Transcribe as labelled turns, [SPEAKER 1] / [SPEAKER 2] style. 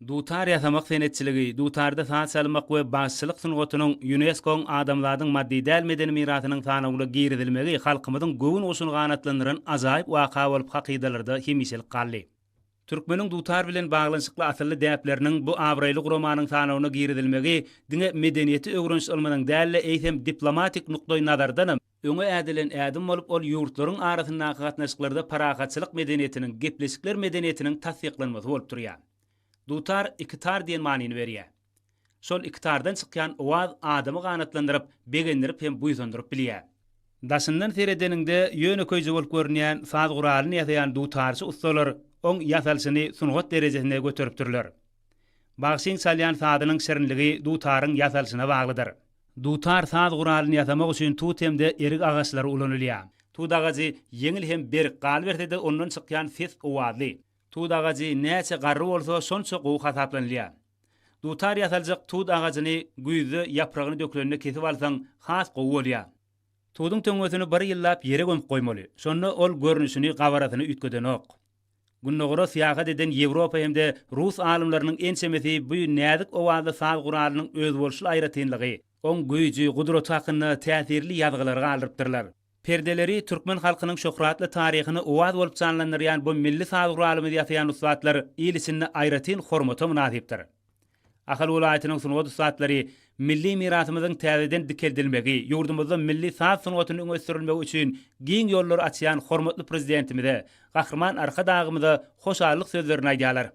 [SPEAKER 1] Dutar ýasamak senetçiligi, dutarda saz çalmak we bagşyçylyk sungatynyň ÝUNESKO-yň adamzadyň maddy däl medeni mirasynyň sanawyna girizilmegi halkymyzyň göwün guşuny ganatlandyran ajaýyp waka bolup hakydalarda hemişelik galdy. Türkmeniň dutar bilen baglanyşykly asylly däpleriniň bu abraýly guramanyň sanawyna girizilmegi diňe medeniýeti öwreniş ylmynyň däl-de, eýsem, diplomatik nukdaý nazardanam, öňe ädilen ädim bolup, ol ýurtlaryň arasyndaky gatnaşyklarda parahatçylyk medeniýetiniň, gepleşikler medeniýetiniň tassyklanmasy bolup durýar. Dutar ikitar diýen manyny berýär. Şol ikitardan çykýan owaz adamy ganatlandyryp, begendirip hem buýsandyryp bilýär. Daşyndan seredeniňde ýönekeýje bolup görünýän saz guralyny ýasaýan dutarçy ussalar oň ýasalyşyny sungat derejesine göteripdirler. Bagşyň çalýan sazynyň şirinligi dutaryň ýasalyşyna baglydyr. Dutar saz guralyny ýasamak üçin tut hem-de erik agaçlary ulanylýar. Tut agajy ýeňil hem berk, galyberse-de ondan çykýan ses owazly. Tut agajy näçe garry bolsa, şonça gowy hasaplanylýar. Dutar ýasaljak tut agajyny güýzde ýapragyny dökülende kesip alsaň, has gowy bolýar. Tuduň töňňesini bir ýyllap ýere gömüp goýmaly. Şonda ol görnüşini, gabarasyny üýtgedenok. Gündogara syýahat eden ýewropa hem-de rus alymlarynyň ençemesi bu näzik owazly saz guralynyň özboluşly aýratynlygy, oň güýji, gudraty hakynda täsirli ýazgylary galdyrypdyrlar. Perdeleri türkmen halkynyň şöhratly taryhyny owaz bolup janlandyrýan bu milli saz guralymyzy ýasaýan ussatlar il içinde aýratyn hormata mynasypdyr. Ahal welaýatynyň sungat ussatlary milli mirasymyzyň täzeden dikeldilmegi, ýurdumyzda milli saz sungatynyň ösdürilmegi üçin giň ýollary açýan hormatly Prezidentimize, Gahryman Arkadagymyza hoşallyk sözlerini aýdýarlar.